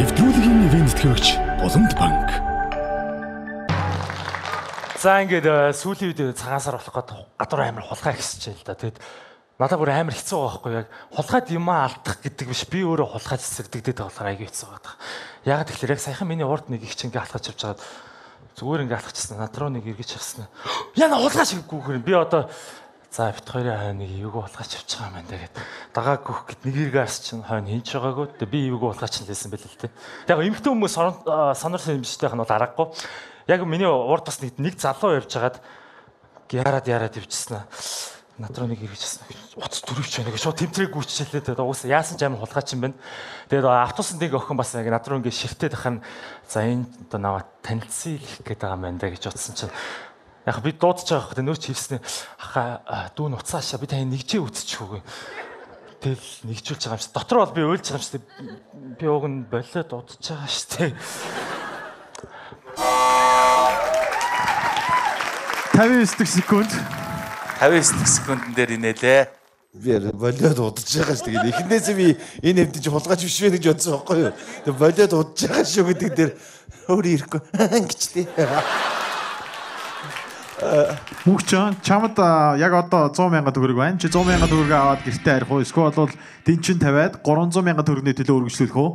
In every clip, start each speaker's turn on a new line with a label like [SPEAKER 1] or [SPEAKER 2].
[SPEAKER 1] Нэвтрүүлгийн ивээн тэтгэгч Буланд банк.
[SPEAKER 2] За ингээд сүүлийн үед цагаан сар болох гээд гадуур амар хулгай ихсэж байл да. Тэгэд надад бүр амар хэцүү байгаа байхгүй яг хулгайд юмаа алдах гэдэг биш, би өөрөө хулгайд эсэрдэгдээд байгаа болохоор аягүй хэцүү байгаа. Яагаад тэгэхээр яг саяхан миний урд нэг их чинь ингээд алхаж явж байгаад зүгээр ингээд алхажсан. Над руу нэг эргэж харсан. Яна хулгай шиг гүүхэр би одоо за бит хоёрын хойно нэг эвгүй хулгайч явж байгаа юм байна да гэд. Дагаа гүх гэд нэг эргээс чинь хойно хинч байгаагүй. Тэгээ би эвгүй хулгайч нь лээсэн байл л тэ. Яг эмэгтэй хүмүүс сонорсон юм биштэйх нь бол аргагүй. Яг миний урд бас нэг залуу явж хагаад яраад явчихсан. Над руу нэг эргэж харсан. Утас төрөвч байна гэж шууд тэмтрийг гүйччихлээ. Тэгээд угаасаа яасан ч амар хулгайч юм байна. Тэгээд автобусанд нэг охин бас яг над руу ингэ ширтээд ах нь за энэ одоо наваа танилцъя их гээд байгаа юм байна да гэж бодсон чинь яг би дуудаж байгаа хэрэг нөөч хийвснэ. Аха дүү нуцаашаа би тань нэгжээ үтчихгүй. Тэгэл нэгжүүлж байгаа юм шиг. Дотор бол би уйлж байгаа юм шиг. Би уг нь болиод дуудаж байгаа шүү дээ.
[SPEAKER 3] 59 дэх секунд.
[SPEAKER 4] 59 дэх секундэн дээр инээлээ.
[SPEAKER 5] Би болиод удаж байгаа шүү дээ. Эхнээсээ би энэ хэмтэн чи хулгайч биш вэ гэж бодсон байхгүй юу? Тэгээ болиод удаж байгаа шүү гэдэг дээр өөр ирэхгүй ингэчлээ.
[SPEAKER 3] Мөгчөн чамд яг одоо 100 мянган төгрөг байна. Чи 100 мянган төгрөг аваад гэртээ арих уу? Эсвэл бол дэнчин тавиад 300 мянган төгрөгийн төлөө үргэлжлүүлэх үү?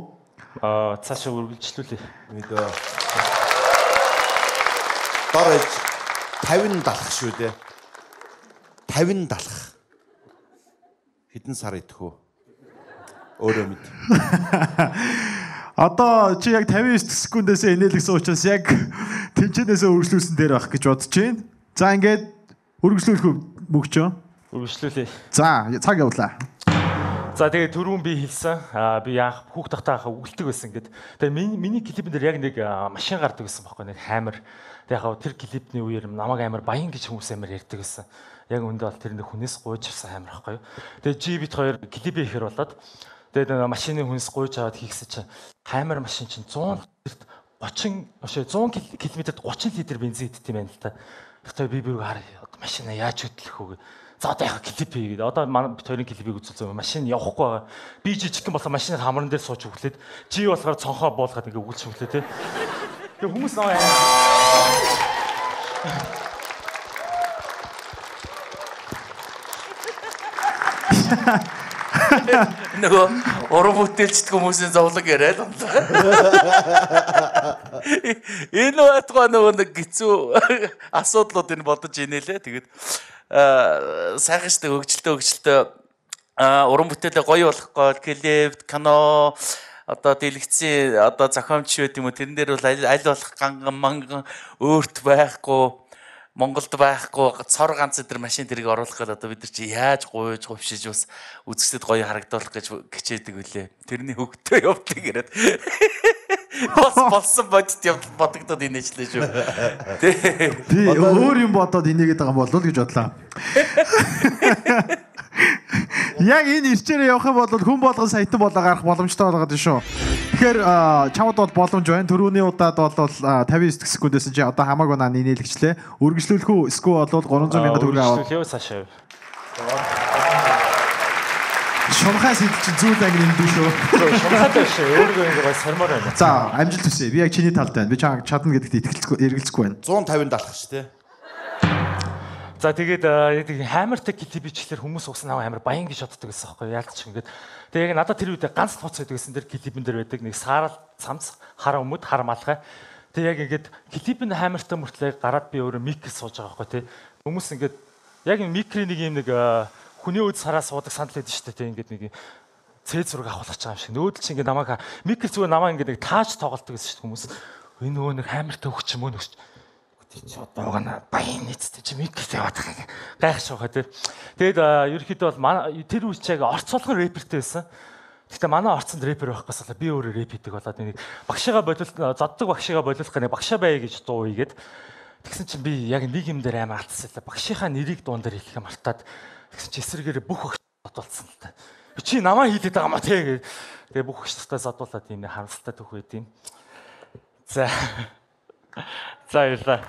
[SPEAKER 2] Цаашаа үргэлжлүүлээ.
[SPEAKER 5] Мэдээ. Дор ээж 50 далах шүү дээ. 50 далах. Хэдэн сар идэх үү? Өөрөө мэд.
[SPEAKER 3] Одоо чи яг 59 секундээс инээлгсэн учраас яг тэнцэнээсээ үргэлжлүүлсэн дээр байх гэж бодож байна. За ингээд үргэлжлүүлэх үү мөгчөө?
[SPEAKER 2] Үргэлжлүүлээ.
[SPEAKER 3] За цаг явуулаа.
[SPEAKER 2] За тэгээ түрүүн би хэлсэн. Би яах хүүхд тахтаа үгэлдэг байсан гэд. Тэгээ миний клипэн дээр яг нэг машин гардаг байсан байхгүй нэг хаймар. Тэгээ яг тэр клипний үеэр намайг амар баян гэж хүмүүс амар ярьдаг байсан. Яг үндэ бол тэр нэг хүнээс гуйж авсан хаймар байхгүй юу. Тэгээ G бит хоёр клипээ ихээр болоод тэгээд машины хүнс гуйж аваад хийгсэн чинь хаймар машин чинь 100 литрт 30 100 км-д 30 литр бензин иддэг юм байна л та. Тэгэхээр би бүр хараа машина яаж хөдлөх вэ? За одоо яг клип хий гэдэг. Одоо манай бит хоёрын клипийг үзүүлсэн. Машин явахгүй байгаа. Би жижигхэн болохоор машины хамран дээр сууж өглөөд, Жи болохоор цонхоо буулгаад ингээ өгүүлж өглөө те. Тэгээ хүмүүс намайг
[SPEAKER 4] Нөгөө уран бүтээлчд хүмүүсийн зовлон яриад унлаа. Энэ байтугай нөгөө нэг хэцүү асуудлууд энэ бодож инээлээ. Тэгээд сайхан штэ хөгжилтөө уран бүтээлээ гоё болох гол клип, кино одоо дэлгэцийн одоо зохиомж байт юм уу тэрэн дээр бол аль болох ганган манган өөрт байхгүй Монголд байхгүй цор ганц өдр машин тэрийг оруулах гээд одоо бид нар чи яаж гуйж говшиж бас үзэсгэд гоё харагдуулах гэж хичээдэг үлээ. Тэрний хөвгтөө явдаг яриад. Бас болсон бодит явдал бодогдоод инээжлээ шүү.
[SPEAKER 3] Тий өөр юм бодоод инээгээд байгаа юм болов уу гэж бодлоо. Яг энэ ирчээрээ явах юм бол хүн болгон саятан болоо гарах боломжтой болгоод шүү. Тэгэхээр чамд бол боломж байна. Түрүүний удаад бол 59 секундээс чи одоо хамаагүй наа инээлгчлээ. Үргэлжлүүлэх үү? Эсвэл бол 300 мянган төгрөг аваад.
[SPEAKER 2] Үргэлжлүүлээ цаашаа.
[SPEAKER 3] Шунхай сэтэл чинь зүйл анги нэмдүү шүү.
[SPEAKER 2] Шунхайтай биш. Өөрийгөө ингэ гой сормоор байна.
[SPEAKER 3] За, амжилт хүсье. Би яг чиний талд байна. Би чам чадна гэдэгт итгэлцгүй, эргэлзэхгүй байна.
[SPEAKER 5] 150 далах шүү дээ.
[SPEAKER 2] За тэгээд яг хаймартай клип бичлэхээр хүмүүс угсаа намайг амар баян гэж боддог гэсэн аахгүй яалт ч ингээд. Тэгээд яг надад тэр үед ганц туц байдаг гэсэн тэр клипэн дээр байдаг нэг саарал цамц хар өмд хар малгай. Тэгээд яг ингээд клипэн хаймартай мөртлөө гараад би өөрөө микр сууж байгаа байхгүй тий. Хүмүүс ингээд яг микрийн нэг юм нэг хүний өд сараа суудаг сандал байдаг шүү дээ тий. Ингээд нэг цээ зураг авахлах байгаа юм шиг. Нөөдөл чи ингээд намайг микр зүгээр намайг ингээд нэг тааж тоглолдог гэсэн шүү дээ хүмүүс. Энэ нөгөө нэг хаймартай хөгч юм уу нөхч. Чи одоо угаана баян нийцтэй чи микрт яваад байгаа юм. Гайхаж байгаа тий. Тэгээд ерөнхийдөө бол тэр үе чи яг орц болгон рэпертэй байсан. Гэхдээ манай орцонд рэпер байхгүйс болоо би өөрөө рэп хийдэг болоод нэг багшигаа болов зоддог багшигаа боловлох гэх нэг багшаа бай гэж дуу хийгээд тэгсэн чинь би яг нэг юм дээр амар алдсан л багшийнхаа нэрийг дуун дээр хэлэхээ мартаад тэгсэн чи эсрэгээр бүх багш зодуулсан л та. Чи намаа хийлээд байгаа маа тий. Тэгээ бүх багш нартай зодуулаад ийм харамсалтай түүх байд юм. За. За баярлалаа.